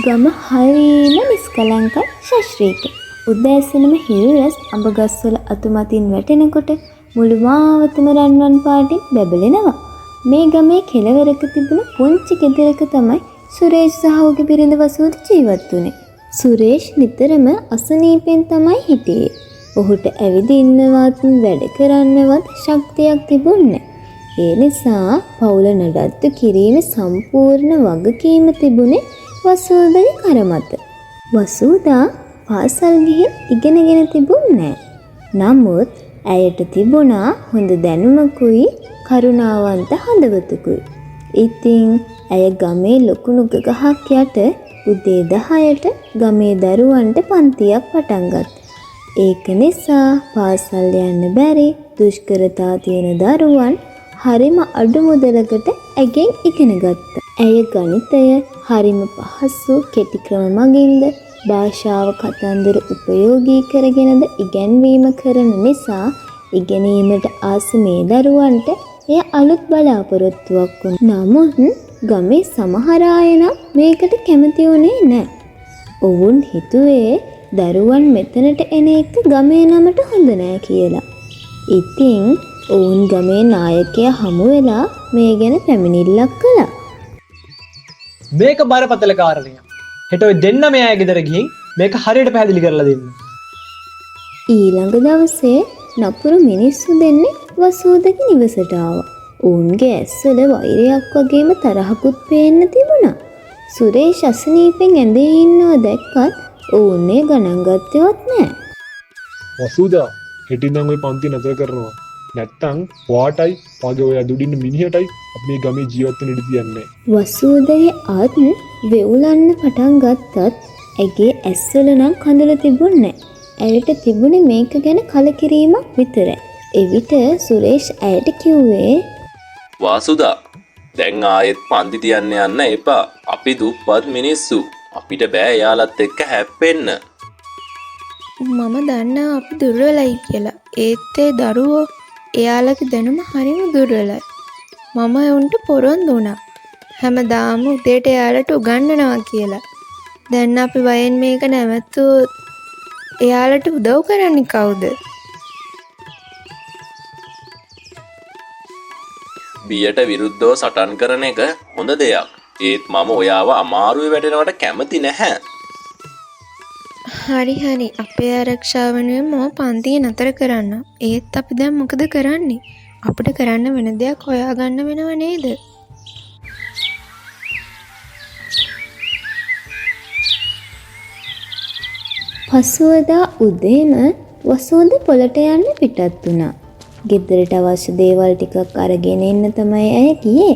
ගම හරිම නිස්කලංකයි ශශ්‍රීක. උදෑසනම හිරුරැස් අඹ ගස්වල අතු මතින් වැටෙනකොට මුළු මාවතම රන්වන් පාටින් බැබලෙනවා. මේ ගමේ කෙළවරක තිබුණු පුංචි ගෙදරක තමයි සුරේෂ් සහ ඔහුගේ බිරිඳ වසූද ජීවත් වුණේ. සුරේෂ් නිතරම අසනීපෙන් තමයි හිටියේ. ඔහුට ඇවිදින්නවත් වැඩ කරන්නවත් ශක්තියක් තිබුණේ නෑ. ඒ නිසා පවුල නඩත්තු කිරීමේ සම්පූර්ණ වගකීම තිබුණේ වසූදගේ කර මත. වසූදා පාසල් ගිහින් ඉගෙනගෙන තිබුණ නෑ. නමුත් ඇයට තිබුණා හොඳ දැනුමකුයි කරුණාවන්ත හදවතකුයි. ඉතින් ඇය ගමේ ලොකු නුග ගහක් යට උදේ 10ට ගමේ දරුවන්ට පන්තියක් පටන් ගත්තා. ඒක නිසා පාසල් යන්න බැරි දුෂ්කරතා තියෙන දරුවන් හරිම අඩු මුදලකට ඇගෙන් ඉගෙන ගත්තා. ඇය ගණිතය හරිම පහසු කෙටි ක්‍රම මගින්ද භාෂාව කතන්දර උපයෝගී කරගෙනද ඉගැන්වීම කරන නිසා ඉගෙනීමට ආස මේ දරුවන්ට එය අලුත් බලාපොරොත්තුවක් වුණා. නමුත් ගමේ සමහර අය නම් මේකට කැමති වුණේ නෑ. ඔවුන් හිතුවේ දරුවන් මෙතනට එන එක ගමේ නමට හොඳ නෑ කියලා. ඉතින් ඔවුන් ගමේ නායකයා හමු වෙලා මේ ගැන පැමිණිල්ලක් කළා. මේක බරපතල කාරණයක්. හෙට ඔය දෙන්නම එයා ගෙදර ගිහින් මේක හරියට පැහැදිලි කරලා දෙන්න. ඊළඟ දවසේ නපුරු මිනිස්සු දෙන්නෙක් වසූදගේ නිවසට ආවා. ඔවුන්ගේ ඇස්වල වෛරයක් වගේම තරහකුත් පේන්න තිබුණා. සුරේෂ් අසනීපෙන් ඇඳේ ඉන්නව දැක්කත් ඔවුන් එය ගණන් ගත්තේවත් නෑ. වසූදා, හෙට ඉඳන් ඔය පන්ති නතර කරනවා. නැත්තං ඔයාටයි ඔයාගේ ඔය ඇදුඩ ඉන්න මිනිහටයි අපි මේ ගමේ ජීවත් වෙන්න ඉඩ තියන්නේ. වසූදගේ අත් වෙවුලන්න පටන් ගත්තත් ඇගේ ඇස්වල නම් කඳුළු තිබුණේ නෑ. ඇයට තිබුණේ මේක ගැන කලකිරීමක් විතරයි. එවිට සුරේෂ් ඇයට කිව්වේ, වාසුදා, දැන් ආයෙත් පන්ති තියන්න යන්න එපා. අපි දුප්පත් මිනිස්සු. අපිට බෑ එයාලත් එක්ක හැප්පෙන්න. මම දන්නවා අපි දුර්වලයි කියලා. ඒත් ඒ දරුවෝ එයාලගේ දැනුම හරිම දුර්වලයි. මම උන්ට පොරොන්දු වුණා. හැමදාම උදේට එයාලට උගන්වනවා කියලා. දැන් අපි බයෙන් මේක නැවැත්තුවොත් එයාලට උදව් කරන්නේ කවුද? බියට විරුද්ධව සටන් කරන එක හොඳ දෙයක්. ඒත් මම ඔයාව අමාරුවේ වැටෙනවට කැමති නැහැ. හරි හරි, අපේ ආරක්ෂාව වෙනුවෙන් මම පන්තිය නතර කරන්නම්. ඒත් අපි දැන් මොකද කරන්නේ? අපිට කරන්න වෙන දෙයක් හොයාගන්න වෙනව නේද? පසුවදා උදේම වසූද පොළට යන්න පිටත් වුණා. ගෙදරට අවශ්‍ය දේවල් ටිකක් අරගෙන එන්න තමයි ඇය ගියේ.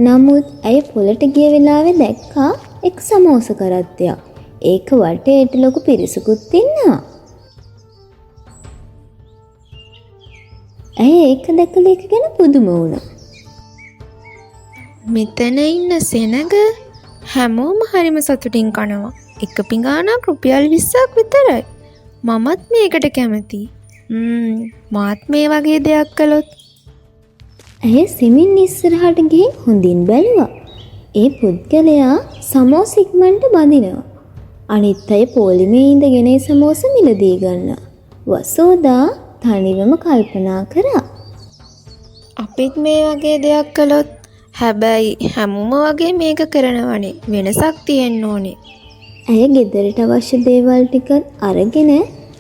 නමුත් ඇය පොළට ගිය වෙලාවේ දැක්කා එක් සමෝස කරත්තයක්. ඒක වටේට ලොකු පිරිසකුත් ඉන්නවා. ඇය ඒක දැකලා ඒක ගැන පුදුම වුණා. මෙතන ඉන්න සෙනග හැමෝම හරිම සතුටින් කනවා. එක පිඟානක් රුපියල් 20ක් විතරයි. මමත් මේකට කැමතියි. මාත් මේ වගේ දෙයක් කළොත්. ඇය සිමින් ඉස්සරහට ගිහින් හොඳින් බැලුවා. ඒ පුද්ගලයා සමෝස ඉක්මනට බඳිනවා. අනිත් අය පොලිමේ ඉඳගෙන ඒ සමෝස මිලදී ගන්නවා. වසෝදා තනිවම කල්පනා කරා. අපිත් මේ වගේ දෙයක් කළොත්, හැබැයි හැමෝම වගේ මේක කරනවනේ, වෙනසක් තියෙන්න ඕනේ. ඇය ගෙදරට අවශ්‍ය දේවල් ටිකත් අරගෙන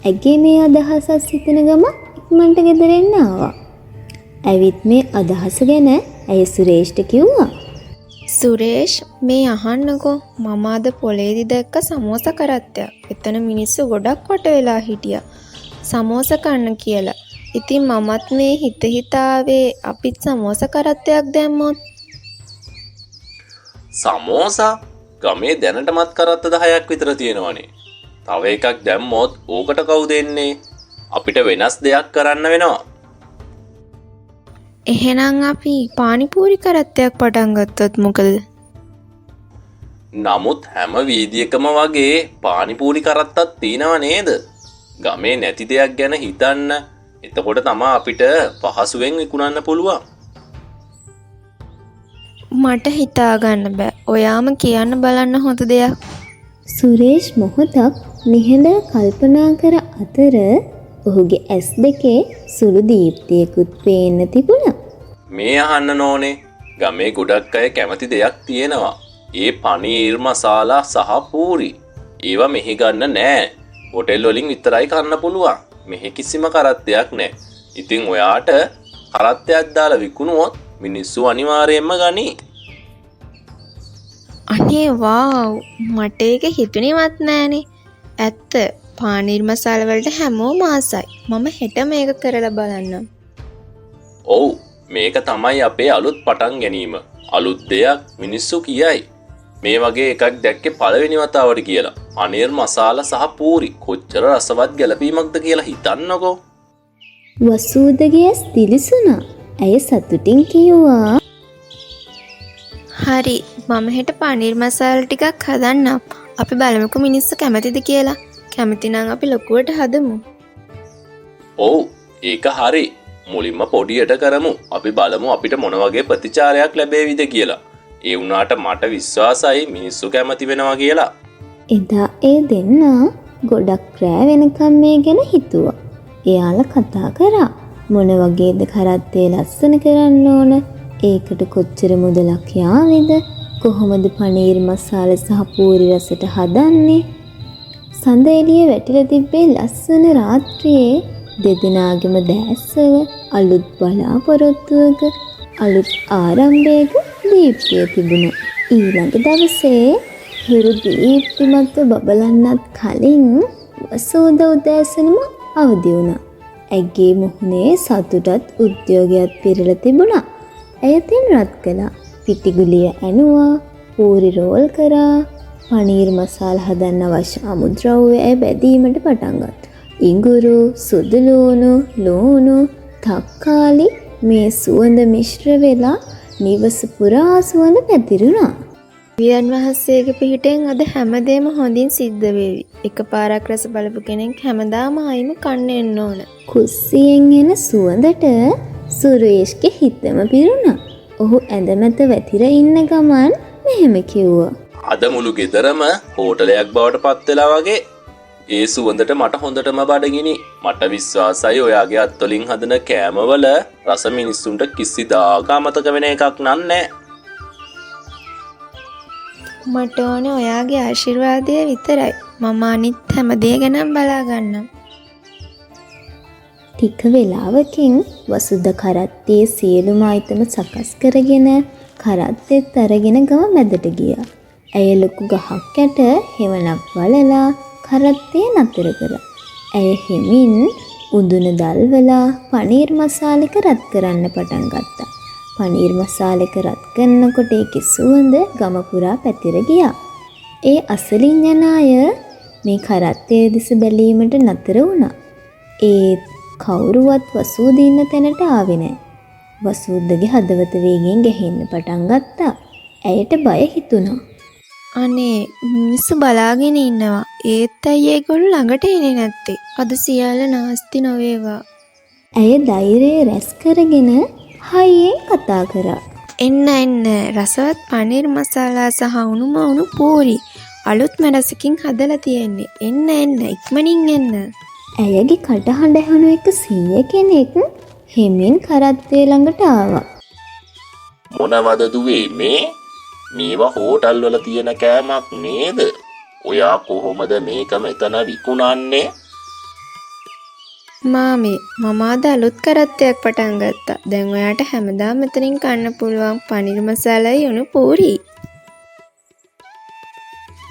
ඇගේ මේ අදහසත් සිතන ගම ඉක්මනට ගෙදර එන්න ආවා. ඇවිත් මේ අදහස ගැන ඇය සුරේෂ්ට කිව්වා. සුරේෂ්, මේ අහන්නකෝ, මම අද පොලේදි දැක්ක සමෝස කරත්තයක්. එතන මිනිස්සු ගොඩක් වට වෙලා හිටියා සමෝස කන්න කියලා. ඉතින් මමත් මේ හිත හිතාවේ අපිත් සමෝස කරත්තයක් දැම්මොත්. සමෝසා? ගමේ දැනටමත් කරත්ත 10ක් විතර තියෙනවනේ. තව එකක් දැම්මොත් ඕකට කවුද එන්නේ? අපිට වෙනස් දෙයක් කරන්න වෙනවා. එහෙනම් අපි පානිපූරි කරත්තයක් පටන් ගත්තොත් මොකද? නමුත් හැම වීදියකම වගේ පානිපූරි කරත්තක් තියෙනව නේද? ගමේ නැති දෙයක් ගැන හිතන්න. එතකොට තමා අපිට පහසුවෙන් විකුණන්න පුළුවන්. මට හිතා ගන්න බෑ. ඔයාම කියන්න බලන්න හොඳ දෙයක්. සුරේෂ් මොහොතක් නිහඬව කල්පනා කර අතර ඔහුගේ ඇස් දෙකේ සුළු දීප්තියකුත් පේන්න තිබුණා. මේ අහන්න නෝනේ, ගමේ ගොඩක් අය කැමති දෙයක් තියෙනවා. ඒ පනීර් මසාලා සහ පූරි. ඒවා මෙහි ගන්න නෑ. හොටෙල් වලින් විතරයි කන්න පුළුවන්. මෙහි කිසිම කරත්තයක් නෑ. ඉතින් ඔයාට කරත්තයක් දාලා විකුණුවොත් මිනිස්සු අනිවාර්යයෙන්ම ගනී. අනේ වාව්, මට ඒක හිතුනේවත් නෑනේ. ඇත්ත, පානීර් මසාලා වලට හැමෝම ආසයි. මම හෙට මේක කරලා බලන්නම්. ඔව්, මේක තමයි අපේ අලුත් පටන් ගැනීම. අලුත් දෙයක් මිනිස්සු කියයි. මේ වගේ එකක් දැක්කේ පළවෙනි වතාවට කියලා. පනීර් මසාලා සහ පූරි කොච්චර රසවත් ගැලපීමක්ද කියලා හිතන්නකෝ. වසූදගේ ඇස් දිලිසුණා. ඇය සතුටින් කිව්වා, හරි, මම හෙට පනීර් මසාලා ටිකක් හදන්නම්. අපි බලමුකෝ මිනිස්සු කැමතිද කියලා. කැමති නම් අපි ලොකුවට හදමු. ඔව්, ඒක හරි. මුලින්ම පොඩියට කරමු. අපි බලමු අපිට මොන වගේ ප්‍රතිචාරයක් ලැබේවිද කියලා. ඒ වුණාට මට විශ්වාසයි මිනිස්සු කැමති වෙනවා කියලා. එදා ඒ දෙන්නා ගොඩක් රෑ වෙනකම් මේ ගැන හිතුවා. එයාලා කතා කරා. මොන වගේද කරත්තේ ලස්සන කරන්න ඕන? ඒකට කොච්චර මුදලක් යාවිද? කොහොමද පනීර් මසාලා සහ පූරි රසට හදන්නේ? සඳ එළිය වැටිලා තිබ්බේ ලස්සන රාත්‍රියේ දෙදෙනාගේම දැස්වල අලුත් බලාපොරොත්තුවක, අලුත් ආරම්භයක දීප්තිය තිබුණා. ඊළඟ දවසේ හිරු දීප්තිමත්ව බබලන්නත් කලින් වසූද උදෑසනම අවදි වුණා. ඇගේ මුහුණේ සතුටත් උද්‍යෝගයත් පිරලා තිබුණා. ඇය තෙල් රත් කළා. පිටිගුලිය ඇනුවා, පූරි රෝල් කරා, පනීර් මසාලා හදන්න අවශ්‍ය අමුද්‍රව්‍ය ඇය බැදීමට පටන් ගත්තා. ඉඟුරු, සුදු ලූණු, ලූණු, තක්කාලි මේ සුවඳ මිශ්‍ර වෙලා නිවස පුරා සුවඳ පැතිරුණා. දෙවියන් වහන්සේගේ පිහිටෙන් අද හැමදේම හොඳින් සිද්ධ වේවි. එකපාරක් රස බලපු කෙනෙක් හැමදාම ආයිම කන්න එන්න ඕන. කුස්සියෙන් එන සුවඳට සුරේෂ්ගේ හිතම පිරුණා. ඔහු ඇඳ මත වැතිර ඉන්න ගමන් මෙහෙම කිව්වා. අද මුළු ගෙදරම හෝටලයක් බවට පත් වෙලා වගේ. ඒ සුවඳට මට හොඳටම බඩගිනි. මට විශ්වාසයි ඔයාගේ අත්වලින් හදන කෑමවල රස මිනිස්සුන්ට කිසිදාක අමතක වෙන එකක් නන් නෑ. මට ඕනේ ඔයාගේ ආශිර්වාදය විතරයි. මම අනිත් හැම දේ ගැනම බලා ගන්නම්. ටික වෙලාවකින් වසුද කරත්තේ සියලුම අයිතම සකස් කරගෙන කරත්තෙත් අරගෙන ගම මැදට ගියා. ඇය ලොකු ගහක් යට හෙවණක් වළලා කරත්තේ නතර කළා. ඇය හෙමින් උඳුන දල්වලා පනීර් මසාලෙක රත් කරන්න පටන් ගත්තා. පනීර් මසාලෙක රත් කරනකොට ඒකේ සුවඳ ගම පුරා පැතිර ගියා. ඒ අසලින් යන අය මේ කරත්තේ දෙස බැලීමට නතර වුණා. ඒත් කවුරුවත් වසූද ඉන්න තැනට ආවේ නෑ. වසූදගේ හදවත වේගෙන් ගැහෙන්න පටන් ගත්තා. ඇයට බය හිතුණා. අනේ, මිනිස්සු බලාගෙන ඉන්නවා. ඒත් ඇයි ඒගොල්ලෝ ළඟට එන්නේ නැත්තේ? අද සියල්ල නාස්ති නොවේවා. ඇය ධෛර්යය රැස් කරගෙන හයියෙන් කතා කරා. එන්න එන්න, රසවත් පනීර් මසාලා සහ උණුම උණු පූරි අලුත්ම රසකින් හදලා තියෙන්නේ. එන්න එන්න, ඉක්මනින් එන්න. ඇයගේ කටහඬ ඇහුණු එක සීය කෙනෙක් හෙමින් කරත්තේ ළඟට ආවා. මොනවද දුවේ මේ? මේවා හෝටල් වල තියෙන කෑමක් නේද? ඔයා කොහොමද මේක මෙතන විකුණන්නේ? මාමේ, මම අද අලුත් කරත්තයක් පටන් ගත්තා. දැන් ඔයාට හැමදාම මෙතනින් කන්න පුළුවන් පනීර් මසාලයි උණු පූරියි.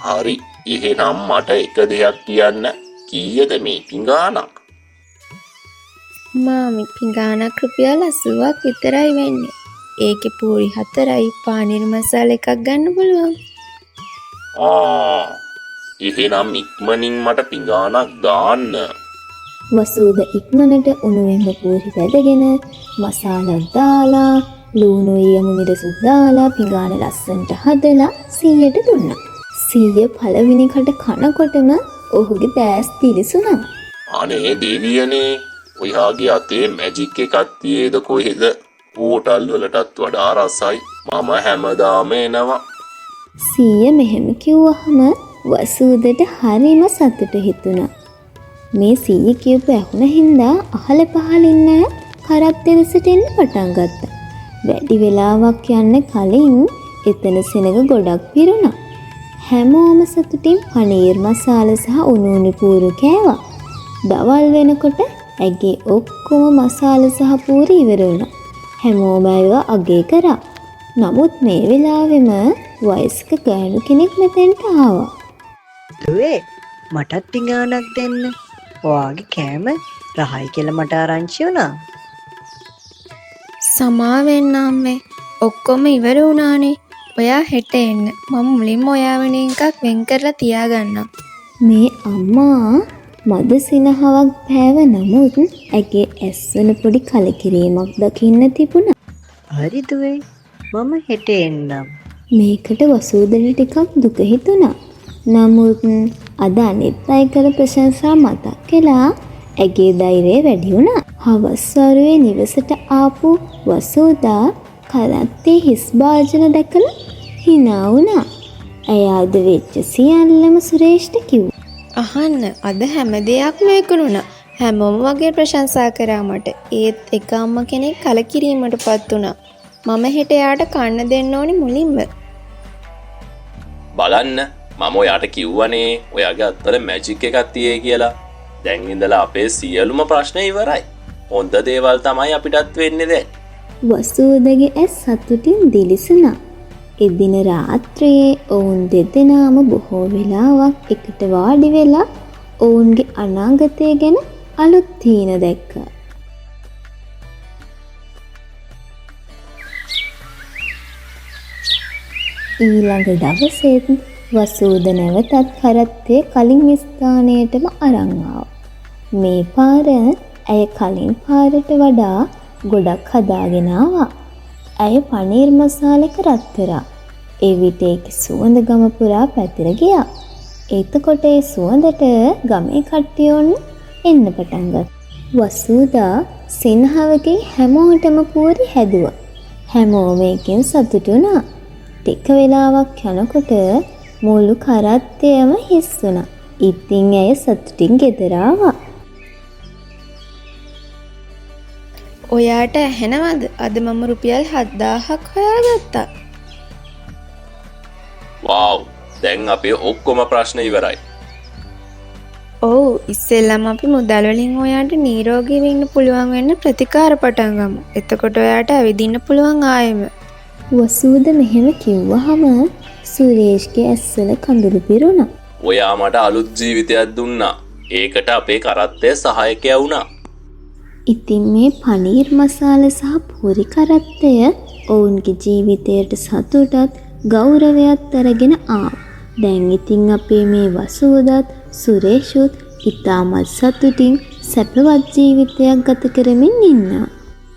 හරි. එහෙනම් මට එක දෙයක් කියන්න. කීයද මේ පිඟානක්? මාමේ, පිඟානක් රුපියල් 80ක් විතරයි වෙන්නේ. ඒකේ පූරි 4යි පනීර් මසාලා එකක් ගන්න පුළුවන්. ආ, එහෙනම් ඉක්මනින් මට පිඟානක් දාන්න. වසූද ඉක්මනට උණුවෙන්ම පූරි වැදගෙන මසාලා දාලා ලූණුයි අමු මිරිසුත් දාලා පිඟාන ලස්සනට හදලා සීයට දුන්නා. සීය පළවෙනි කට කනකොටම ඔහුගේ දෑස් දිලිසුණා. අනේ දෙවියනේ, ඔයාගේ අතේ මැජික් එකක් තියේද කොහෙද? හෝටල් වලටත් වඩා රසයි. මම හැමදාම එනවා. සීය මෙහෙම කිව්වහම වසූදට හරිම සතුටු හිතුණා. මේ සීය කියපු ඇහුණ හින්දා අහල පහල ඉන්න අය කරත්තේ දෙසට එන්න පටන් ගත්තා. වැඩි වෙලාවක් යන්න කලින් එතන සෙනඟ ගොඩක් පිරුණා. හැමෝම සතුටින් පනීර් මසාලා සහ උණු උණු පූරු කෑවා. දවල් වෙනකොට ඇගේ ඔක්කොම මසාලා සහ පූරි ඉවර වුණා. හැමෝම ඒවා අගය කරා. නමුත් මේ වෙලාවෙම වයසක ගෑනු කෙනෙක් මෙතෙන්ට ආවා. දුවේ, මටත් පිඟානක් දෙන්න. ඔයාගේ කෑම රහයි කියලා මට ආරංචි වුණා. සමා වෙන්න අම්මේ. ඔක්කොම ඉවර වුණානේ. ඔයා හෙට එන්න. මම මුලින්ම ඔයා වෙන එකක් වෙන් කරලා තියාගන්නම්. මේ අම්මා මද සිනහවක් පෑව නමුත් ඇගේ ඇස්වල පොඩි කලකිරීමක් දකින්න තිබුණා. හරි දුවේ, මම හෙට එන්නම්. මේකට වසූදට ටිකක් දුක හිතුණා. නමුත් අද අනිත් අය කළ ප්‍රශංසා මතක් වෙලා ඇගේ ධෛර්යය වැඩි වුණා. හවස් වරුවේ නිවසට ආපු වසූදා කරත්තේ හිස් භාජන දැකලා හිනා වුණා. ඇය අද වෙච්ච සියල්ලම සුරේෂ්ට කිව්වා. අහන්න, අද හැම දෙයක්ම විකුණුණා. හැමෝම වගේ ප්‍රශංසා කරා මට. ඒත් එක අම්මා කෙනෙක් කලකිරීමට පත් වුණා. මම හෙට එයාට කන්න දෙන්න ඕනි මුලින්ම. බලන්න, මම ඔයාට කිව්වනේ ඔයාගේ අත්වල මැජික් එකක් තියේ කියලා. දැන් ඉඳලා අපේ සියලුම ප්‍රශ්න ඉවරයි. හොඳ දේවල් තමයි අපිටත් වෙන්නේ දැන්. වසූදගේ ඇස් සතුටින් දිලිසුණා. එදින රාත්‍රියේ ඔවුන් දෙදෙනාම බොහෝ වෙලාවක් එකට වාඩි වෙලා ඔවුන්ගේ අනාගතය ගැන අලුත් හීන දැක්කා. ඊළඟ දවසේත් වසූද නැවතත් කරත්තේ කලින් ස්ථානයටම අරන් ආවා. මේ පාර ඇය කලින් පාරට වඩා ගොඩක් හදාගෙන ආවා. ඇය පනීර් මසාලා එක රත් කරා. එවිට ඒකේ සුවඳ ගම පුරා පැතිර ගියා. එතකොට ඒ සුවඳට ගමේ කට්ටිය ඔන්න එන්න පටන් ගත්තා. වසූදා සිනහවකින් හැමෝටම පූරි හැදුවා. හැමෝම ඒකෙන් සතුටු වුණා. ටික වෙලාවක් යනකොට මුළු කරත්තයම හිස් වුණා. ඉතින් ඇය සතුටින් ගෙදර ආවා. ඔයාට ඇහෙනවද? අද මම රුපියල් 7000ක් හොයාගත්තා. වාව්, දැන් අපේ ඔක්කොම ප්‍රශ්න ඉවරයි. ඔව්, ඉස්සෙල්ලම අපි මුදල් වලින් ඔයාට නිරෝගීව ඉන්න පුළුවන් වෙන්න ප්‍රතිකාර පටන් ගමු. එතකොට ඔයාට ඇවිදින්න පුළුවන් ආයෙම. වසූද මෙහෙම කිව්වහම සුරේෂ්ගේ ඇස්වල කඳුළු පිරුණා. ඔයා මට අලුත් ජීවිතයක් දුන්නා. ඒකට අපේ කරත්තය සහායකයා වුණා. ඉතින් මේ පනීර් මසාලා සහ පූරි කරත්තය ඔවුන්ගේ ජීවිතයට සතුටත් ගෞරවයත් අරගෙන ආවා. දැන් ඉතින් අපේ මේ වසූදත් සුරේෂුත් ඉතාමත් සතුටින් සැපවත් ජීවිතයක් ගත කරමින් ඉන්නවා.